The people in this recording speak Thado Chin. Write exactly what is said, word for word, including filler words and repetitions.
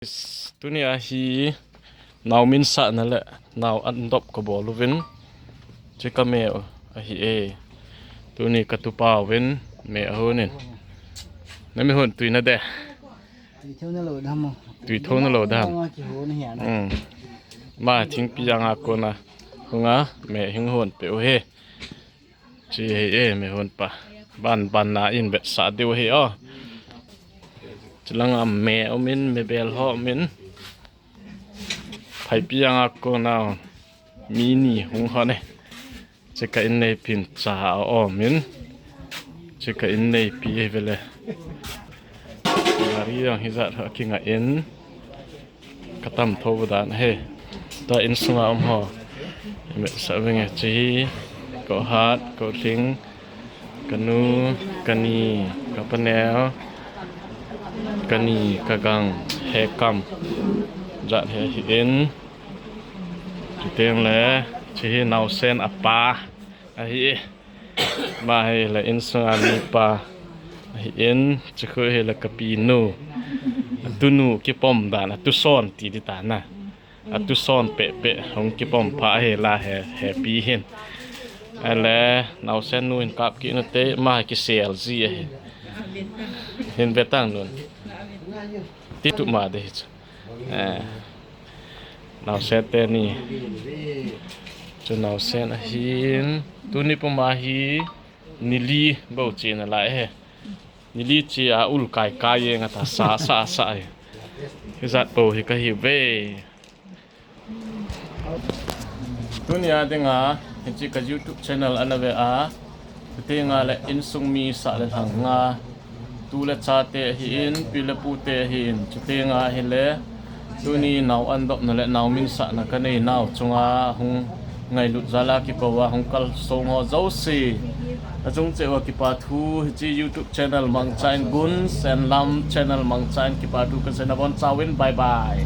Tuni a hi nau min sahna le nau an dop ka bol uvin, che ka me u ahi e. Tuni ka tupa uvin me a hon in. Na mi hon tui na de. Tui thou na lo dam. Tui thou na lo dam. Dam a ki hon hi ana. Hmm. Ma thingpi jang a kona hunga me hing hon pe u he. Chi hei e, me hon pa. Ban ban na in bet sa diu hi o. Chilanga me umin, me bel ho umin. Phaipi anga kona mi ni hung ho ne. Che ka in nei pin cha o min. Che ka in nei pi vele. Gari jong hijat ho kinga in. Ka tam tho dan he. Ta insunga um ho. Me sa venge chi. Ko hat, ko thing. Ka nu, ka ni, ka panel. Ka ni, ka gang, he kam. Jat he hi in. Chuteng le, chi hi nausen apa. Ahi. Ma hi le insunga mi pa. Ahi in, chukhu hi le ka pi nu. Atu nu kipom dan, atu son ti di ta na. Atu son pe pe, hong kipom pa hi la he, he pi hin. Ale, nausen nu hin kap ki nu te, ma hi ki sel ji ahi. Hin vetang nun. Ti tu ma de hi chu. Eh. Nausen te ni. Chu nausen ahin. Tuni puma hi nili bou chi na lai he. Nili chi a ul kai kai e nga ta sa sa sa e. Hijat bou hi ka hi ve. Tuni a dinga, hichi ka YouTube channel ana ve a. Chuteng le insung mi sa le lhang nga. Tu le cha te hi in, pi le pu te hi in. Chuteng hi le. Tuni nau an dop na le nau min sa na ka nei nau chunga hung ngailut jal a kikou a hung kal song ho jouse. A chung cheh uva kipa thu hichi YouTube channel Mangcha in Gun Senlam channel Mangcha in kipa thu ka sei na bon chauvin bye bye.